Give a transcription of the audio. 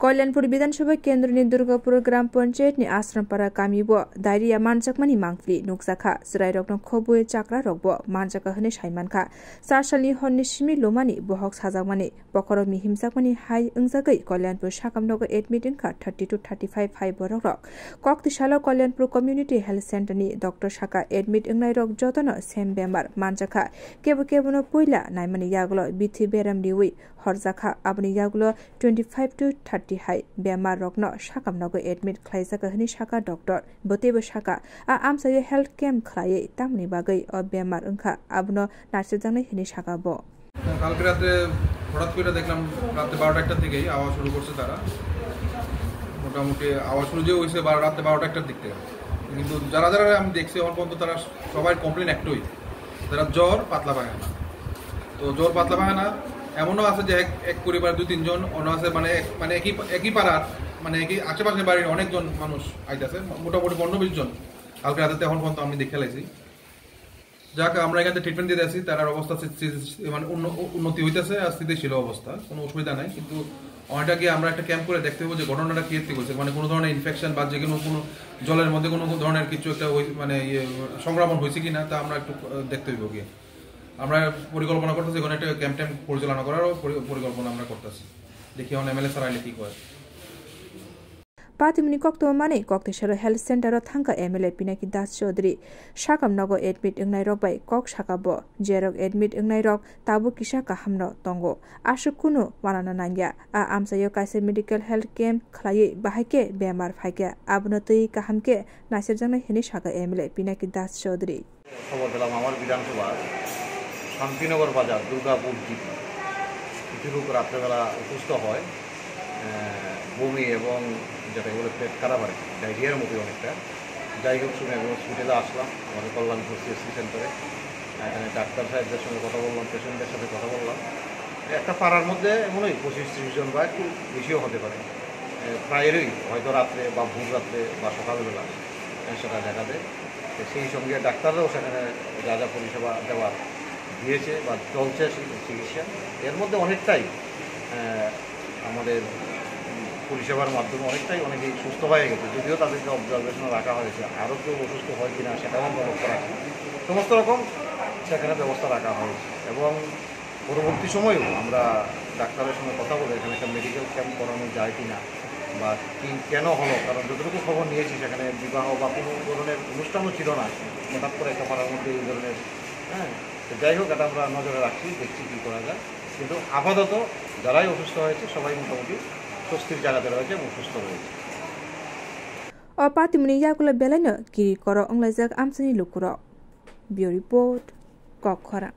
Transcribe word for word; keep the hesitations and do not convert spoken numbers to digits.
Kalyanpur Bidhan Sabha Kendroni Durgapur Gram Panchayat ni Ashrampara kami bo diarrhea manjakmani mangpili nukjakha. Chwrairokno khobwi chakrarokbo manjakha hwnwi saimankha. Char salni horni simi lumani bohok sajakmani, bokhorok mihimjakmani hai wngjagwi Kalyanpur sakam nogo admit wngkha thirty to thirty five hai borokrok. Koktisalo Kalyanpur Community Health Center ni doctor saka admit wngnairok jotono same bemar manjakha. Kebo kebono puila naimani yagulo bithi beram riwi horjakha. Aboni yagulo twenty five to thirty hai bemar rokno sakam nogo admit khlaijak hwnwi saka doctor. Bo teibo saka, a amchaio health camp khlaiwi tamni bagwi o bemar wngkha, abono naisirjaknai hwnwi saka bo. কালকে রাতে হঠাৎ করে দেখলাম রাতে বারোটা একটার দিকেই আওয়াজ শুরু করছে তারা। মোটামুটি আওয়াজ শুরু যে হয়েছে বারো, রাতে বারোটা একটার দিক থেকে। কিন্তু যারা যারা আমি দেখছি, এখন পর্যন্ত তারা সবাই কমপ্লেন একটাই, তারা জ্বর, পাতলা পায়খানা। তো জ্বর, পাতলা পায়খানা এমনও আছে যে এক, এক পরিবার দুই তিনজন, অন্য আছে মানে এক, মানে একই, একই পাড়ার, মানে একই আশেপাশের বাড়ির অনেকজন মানুষ আইতাছে, মোটামুটি পনেরো বিশ জন। কালকে রাতে তো এখন পর্যন্ত আমি দেখে লাইছি। যাক, আমরা এখানে ট্রিটমেন্ট দিয়ে যাচ্ছি, তার অবস্থা স্থিতি, স্থিতি, মানে উন্ন-, উন্নতি হইতেছে আর স্থিতিশীল অবস্থা, কোনো অসুবিধা নাই। কিন্তু অনেকটা গিয়ে আমরা একটা ক্যাম্প করে দেখতে হবে যে ঘটনাটা কি থেকে হয়েছে, মানে কোনো ধরনের ইনফেকশন বা যে কোনো, কোনো জলের মধ্যে কোনো ধরনের কিছু একটা ওই, মানে ইয়ে, সংক্রমণ হয়েছে কিনা, তা আমরা একটু, আহ, দেখতে হইব গিয়ে। আমরা পরিকল্পনা করতেছি এখানে একটা ক্যাম্প ট্যাম্প পরিচালনা করারও পরি-, পরিকল্পনা আমরা করতেছি। দেখি এখন এমএলএ স্যার আইলে কি করে। Patimuni koktwma manwi koktisalo health center o thangkha M L A Pinaki Das Chaudhary. Sakam nogo admit wngnai rok bai kok saka bo. Jerok admit wngnai rok tabuk kisa kaham no tongo. Aswk kunu wanana nangya. A amchaio kaisa medical health camp khlaiwi bahai khe bemar phaikha. Abono twi kaham khe naisirjaknai hwnwi saka M L A Pinaki Das Chaudhary. খবর পেলাম আমার বিধানসভার শান্তিনগর বাজার দুর্গাপুর জিপি কিছু লোক রাত্রেবেলা অসুস্থ হয়, আহ, বমি এবং যেটাকে বলে পেট খারাপ আর কি, ডায়রিয়ার মতোই অনেকটা। যাই হোক, শুনে আমি হসপিটালে আসলাম, আমাদের কল্যাণপুর সিএসসি সেন্টারে। এখানে ডাক্তার সাহেবদের সঙ্গে কথা বললাম, পেশেন্টদের সাথে কথা বললাম। একটা পাড়ার মধ্যে মনে হয় পঁচিশ ত্রিশ জন বা একটু বেশিও হতে পারে। আহ, প্রায়েরই হয়তো রাত্রে বা ভোর রাত্রে বা সকালবেলা, আহ, সেটা দেখা দেয়। তো সেই সঙ্গে ডাক্তাররাও সেখানে যা যা পরিষেবা দেওয়ার দিয়েছে বা চলছে সেই চিকিৎসা, এর মধ্যে অনেকটাই, আহ, আমাদের পরিষেবার মাধ্যমে অনেকটাই অনেকেই সুস্থ হয়ে গেছে, যদিও তাদেরকে অবজারভেশনে রাখা হয়েছে। আরও কেউ অসুস্থ হয় কিনা সেটাও আমরা লক্ষ্য রাখি। সমস্ত রকম সেখানে ব্যবস্থা রাখা হয়েছে এবং পরবর্তী সময়েও আমরা ডাক্তারের সঙ্গে কথা বলে এখানে একটা মেডিকেল ক্যাম্প করানো যায় কিনা বা কি, কেন হলো, কারণ যতটুকু খবর নিয়েছি সেখানে বিবাহ বা কোনো ধরনের অনুষ্ঠানও ছিল না, হঠাৎ করে একটা পাড়ার মধ্যে এই ধরনের, হ্যাঁ। তো যাই হোক, এটা আমরা নজরে রাখছি, দেখছি কী করা যায়। কিন্তু আপাতত যারাই অসুস্থ হয়েছে সবাই মোটামুটি স্বস্তির জায়গাতে রয়েছে এবং সুস্থ রয়েছে। O patimuni yagulo belaino kiri koro wnglaijak amchaini lukurok. Bureau Report, Kokkhorang.